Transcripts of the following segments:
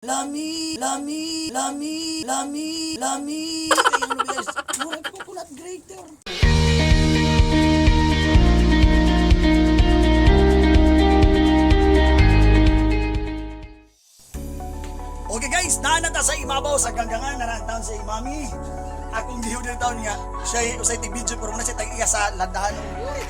Lami, lami, lami, lami, lami. Kay ano guys, murag coconut grater. Okay guys, naa ta sa imabaw sa ganggangan narantaon sa imami. Akong giho din taon nga, siya usay tig video pero muna siya tag iya sa landahan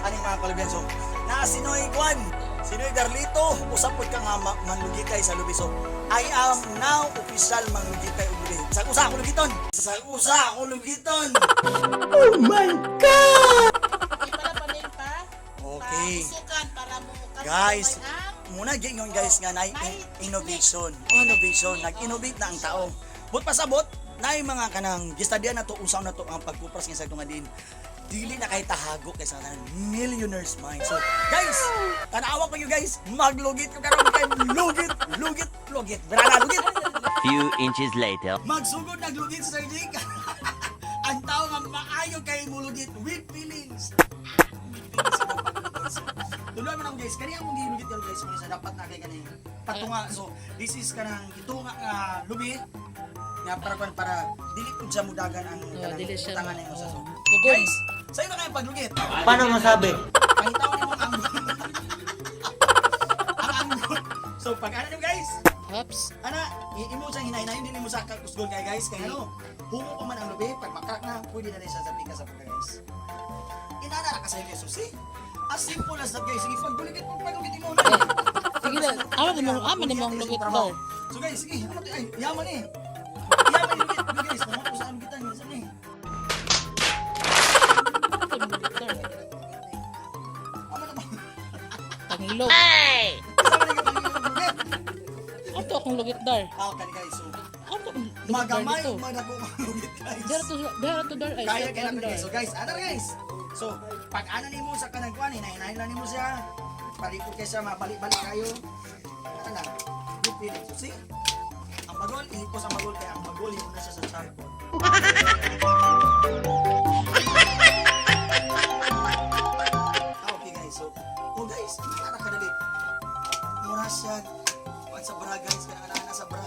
aning mga kalubian. So, naa si Noy Kwan, si Noy Darlito, usap pod ka nga manlugitay sa lubi. So, I am now official manglugitay og lubi. Sa usa ako lugiton. Sa usa ako lugiton. Di pala panin pa. Okay. Pasukan para mo Guys, ang muna gingon guys nga na May innovation. Innovation, nag-innovate na ang tao. But pasabot, na yung mga kanang gistadya na to usaw na to ang pagkupras nga sa tunga din. Dili na kay tahago kay sa tanan millionaire's mind. So, guys, tanawa pa you guys, maglugit ko karon kay lugit, lugit, lugit. Brana lugit. Few inches later. Magsugod naglugit sa Sir Jake. Ang tao nga maayo kay mulugit with feelings. With feelings sa paglugit. So, tuloy mo na guys, kani ang mong gilugit karon guys, muna sa dapat na kay kani patunga. So, this is kanang gitunga nga lubi nga para kwan para dili pud siya mudagan ang Oh, kanang dili siya butangan nimo sa so. Pugon. Guys, sayo na kayo paglugit. Paano masabi? Pangitaw nimo ang anggol. Ang anggol. So, pag ano nimo guys, Oops. ana, imo siyang hinahinayon din mo sa kakusgon kay guys kay ano, humo pa man ang lubi pag makrak na, pwede na rin siya sa pika sa pagka guys. Inana ra ka sa inyo, so see? As simple as that guys. Sige, pagdulugit mo, paglugit mo na. Sige na, ama ni mong lugit daw. So guys, sige, ano to? Ay, yaman eh. Yaman yung lugit. Lugit, guys, naman ko sa lugitan. Minsan eh. Ama na ba? Tangilog. Kasama na yung lugit. Ato akong lugit dar. Ah, okay guys, so Ato akong lugit dar magamay dito. man ako malugit guys. Dara to dara to dar ay. Kaya sa kaya dar. guys. So guys, ano guys? So, pag ano nimo sa kanang kuan, hinahinay lang nimo siya. Palikod kay siya, mabalik-balik kayo. Ano lang? Good feeling. So see? Ang bagol, ihipos ang bagol kaya ang bagol himo na siya sa charcoal. Ah, okay guys. So, oh guys, ano ka kadali? Mura siya. Kuan sa bra guys, kanang ana sa bra.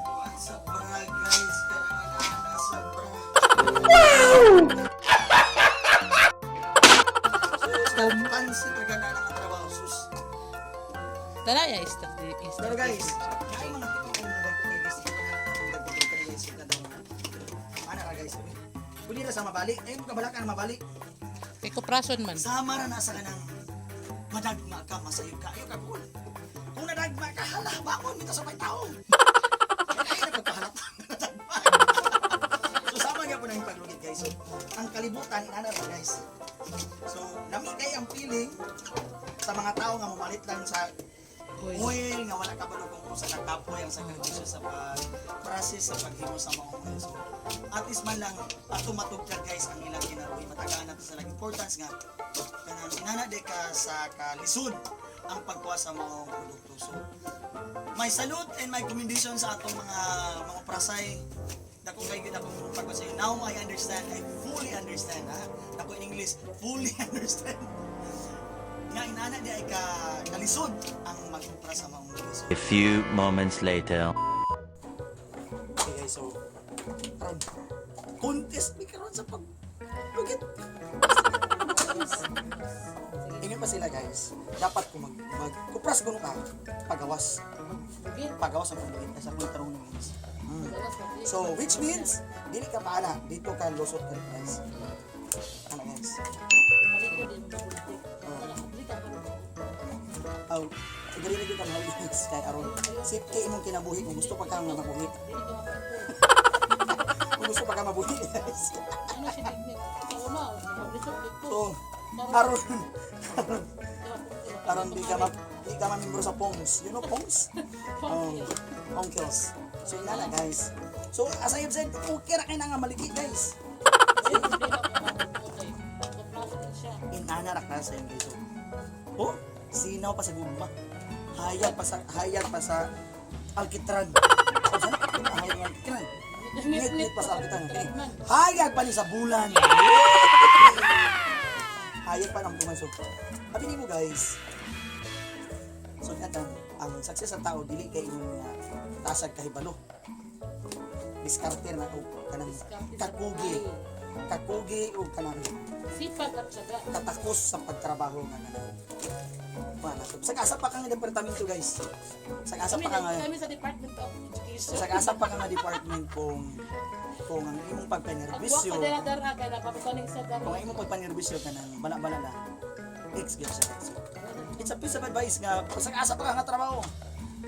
Kuan sa bra guys, kanang ana sa bra. Sus, pansin talaga na ang trabaho, sus. Tara ya ista. Ista. Pero guys, ay mga tipo kung nagko kay guys, nagko kay guys, na daw. Ana ra guys. Pwede ra sa mabalik. Ay mo kabala ka na mabalik. Kay kuprason man. Sama ra na sa kanang madagma ka, masayod ka, ayaw ka cool. Kung nadagma ka, hala, bakon, mita sa may tao. Kaya na pagkahalap, nadagma. So sama nga po na yung paglugit guys. So, ang kalibutan, inana ra guys. So, lami kay ang feeling sa mga tao nga mamalit lang sa Oil. oil nga wala ka balo kung usa nakapoy ang sakripisyo sa pag process sa paghimo sa mga oil. So, at least man lang ato matugkad guys ang ilang kinabuhi matagaan nato sa lang importance nga kanang inana de ka sa kalisod ang pagkuha sa mga produkto. So, my salute and my commendation sa atong mga prasay. Dako kay gid akong pagkuha sa inyo. Now I understand, I fully understand ha. Dako in English, fully understand nga inana di ay ka kalisod ang magkupra sa mga guys. A few moments later. Okay guys, so karon contest mi karon sa pag lugit. Ingat pa sila guys. Dapat kung mag kupras kuno ka pagawas. Pagawas ang paglugit sa akong tarong guys. So which means dili ka paana dito ka lusot ka guys. Ano guys? Aw, dili na gyud ka mahal kay aron safety imong kinabuhi kung gusto pa kang mabuhi. Kung gusto pa ka mabuhi guys. Ano si Dignik? Una, maglisod dito. So, aron aron aron di ka mamembro sa PONGS. You know PONGS? Oh, Uncles. So inana guys. So as I have said, okay ra kay na nga maligi guys. Inana ra ka sa inyo guys. So, oh, sinaw pa sa gugma. Hayag pa sa alkitran. Oh, sana hayag ng alkitran. Ngit pa sa alkitran. Okay. Hayag pa ni sa bulan. Hayag pa ng tuman. So, sabi nimo guys. So, nga Ang success sa tao dili kay imong nga tasag kahibalo. Diskarte na og kanang Diskarte sa kakugi. buhay. Kakugi og kanang Sipag at syaga. katakos sa pagtrabaho nga kanang wala. So, sag-asa pa kang departamento, guys. Sag-asa Kami, pa ka nga kami sa Department of Education. Sag-asa pa ka nga department kung ang imong Pagbuwak pagpanerbisyo pa dala dara kay napapasaning sa dara. kung ang imong pagpanerbisyo kanang bala-bala na ex gyud siya, guys. So, it's a piece of advice nga sag-asa pa ka nga trabaho.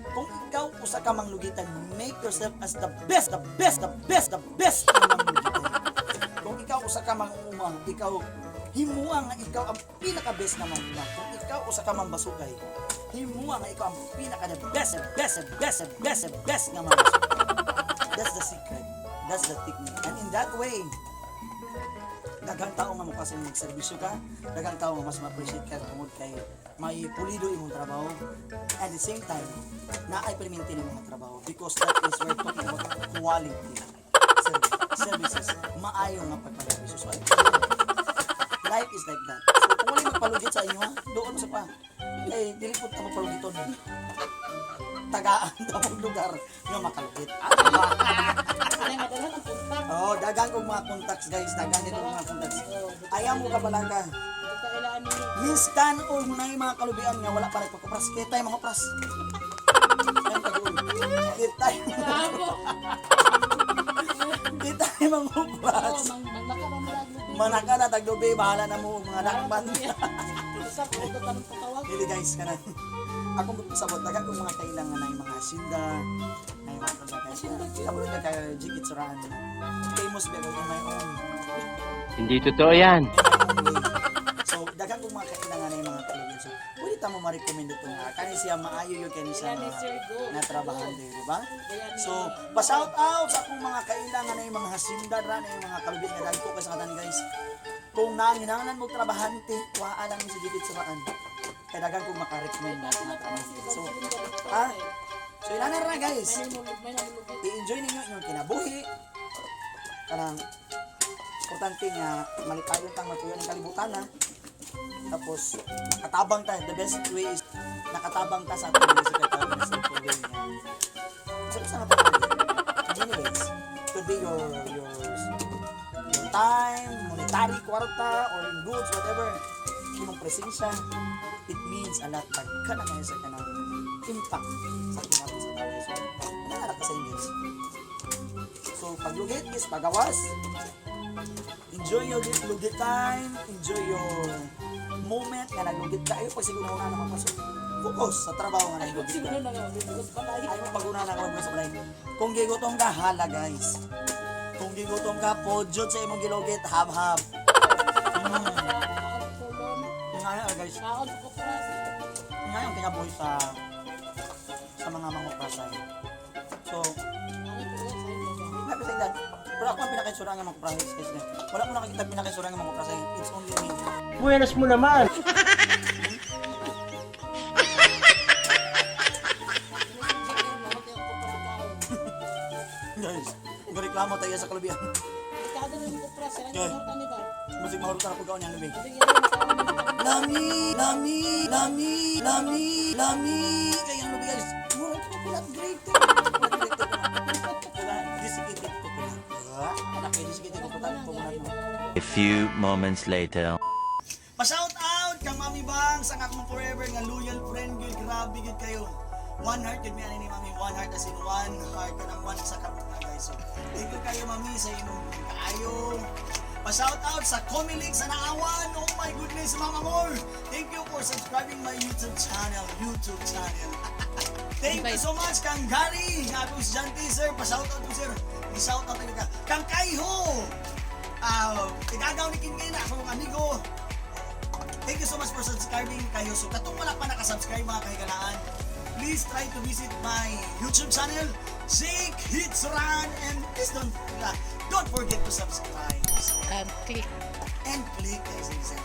Kung ikaw usa ka manglugitan, make yourself as the best, the best, the best, the best nga manglugitan. Kung ikaw usa ka mangunguma, ikaw himua nga ikaw ang pinaka best nga mangunguma. Kung ikaw usa ka mambasukay, himua nga ikaw ang pinaka the best, the best, the best, the best, the best nga mambasukay. That's the secret. That's the technique. And in that way, daghang tao nga mo kasi magserbisyo ka, daghang tao nga mas ma-appreciate ka tungod kay may pulido imong trabaho. At the same time, naay perminti ng mga trabaho because that is we're talking about quality services. Maayo nga pagpaservisyo. So, life is like that. So, kung wala magpalugit sa inyo, ha, doon sa pa. Eh, dili po ta mapalugiton. Tagaan ta mong lugar nga makalugit. Ano ba? Ay, madala ng kontak. Oh, dagan kong mga contacts, guys, dagan kong mga contacts. Ayaw mo ka balaka. Ito kailangan ni Minstan o na yung mga kalubian nga wala pa nagpakupras. Kaya tayo mga kupras. Yan taguol. Kaya tayo, Bravo. kaya tayo mga Oo, kupras. mang manaka man mo. Manaka na taglubi, bahala na mo og mga lakban. Sa ko tanong patawag. Dili, guys, kanan. Ako sabot dagan kong mga kailangan na yung mga asinda, na yung mga kailangan. Asinda, Ako rin kay Jigit Suraan. Famous ba ako in my own Hindi totoo yan. in my own way. So, daghan kong mga kailangan na yung mga kalubian. So, pwede ta mo ma-recommend ito nga. Kani siya maayo yun, kani siya Kani Sir Go. na trabahan din, di ba? Kaya ni So, pa-shout out sa akong mga kailangan na yung mga hasinda ra na yung mga kalubian nga dagko kay sa katan, guys. Kung nanginahanglan mo trabahante, waa lang ni si Jigit Suraan. Kay daghan kong maka-recommend na mga trabahante. So, ha? So, inana ra, guys. May namulog, may namulog. I-enjoy ninyo inyong kinabuhi. Kanang importante nga malipayon tang matuyo ng kalibutan, ha. Tapos nakatabang ta. The best way is nakatabang ta sa atong sa katawhan na simple way nga. Sa nga pa. Anyways, could be your time, monetary, kwarta, or in goods, whatever. Imong presensya, it means a lot. Daghan na kayo sa kanang impact sa kinabuhi sa tao. So, nangarap ka sa inyo. So, paglugit is pagawas. Enjoy your lugit time. Enjoy your moment nga naglugit ka. Ayaw pag siguro na naman kaso. Focus sa trabaho nga naglugit ka. Siguro na nga magbibigos balay. Ayaw mo pag-una na kapag sa balay. Kung gigutom ka, hala, guys. Kung gigutom ka, podyot sa imong gilugit, hab-hab. Kaon kulon, Nga yan, guys. kaon sa kupras. Nga yung kinabuhi sa mga manguprasay. So, Ano po sa inyo ba? happy say that. Pero ako ang pinakaisura nga manguprasay, guys. Wala mo nakikita pinakaisura nga manguprasay. It's only me. Buenas mo naman. Guys, reklamo tayo sa kalubian. Musik mahurot na pagkaon niyang lubi. Lami, lami, lami, lami, lami. Kaya ang lubi, guys. Murag coconut grated. Coconut grated. Diba? Desiccated coconut. Ah, anak kayo, desiccated coconut. Coconut no. A few moments later. Pa-shout out kang Mami Bangs, ang akong forever nga loyal friend gyud. Grabe gyud kayo. One heart gyud mi ani ni Mami, one heart as in one heart kanang one sa kabuk na, guys. So, thank you kayo, Mami, sa imong kaayo. Pa-shout out sa Comilik sa Naawan. Oh my goodness, Mama More. Thank you for subscribing my YouTube channel, YouTube channel. Thank you so much kang Gary, nga akong estudyante, sir. Pa-shout out ko, sir. Ni-shout out talaga. Kang Kaiho. Ah, igagaw ni Kinkay na akong amigo. Thank you so much for subscribing kayo. So, katong wala pa nakasubscribe, mga kahigalaan, please try to visit my YouTube channel, Jake Hitsuran, and please don't forget to subscribe. So, And click. And click, guys. So,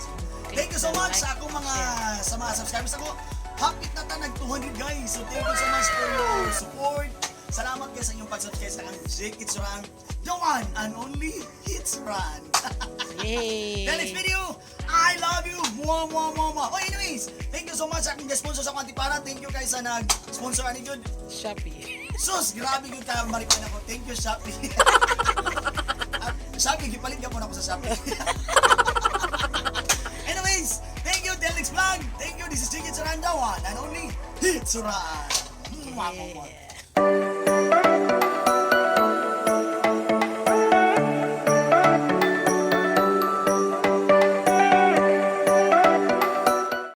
thank you so much sa akong mga sa mga subscribers ako. Hapit na ta nag 200, guys. So thank you so much for your support. Salamat guys sa inyong pag-subscribe sa akong Jake Hitsuran, the one and only Hitsuran. Yay! The next video, I love you! Mwah, mwah, mwah, mwah. Oh, anyways, thank you so much sa akong sponsor sa akong antipara. Thank you kay sa nag-sponsor ani jud. Shopee. Sus, grabe gyud ka maripan ako. Thank you, Shopee. At Shopee, gipalit ka po na ako sa Shopee. Anyways, thank you, Del Next Vlog. Thank you, this is Jiggy Saranda, one and only Hitsuran. Mwah, mwah, mwah.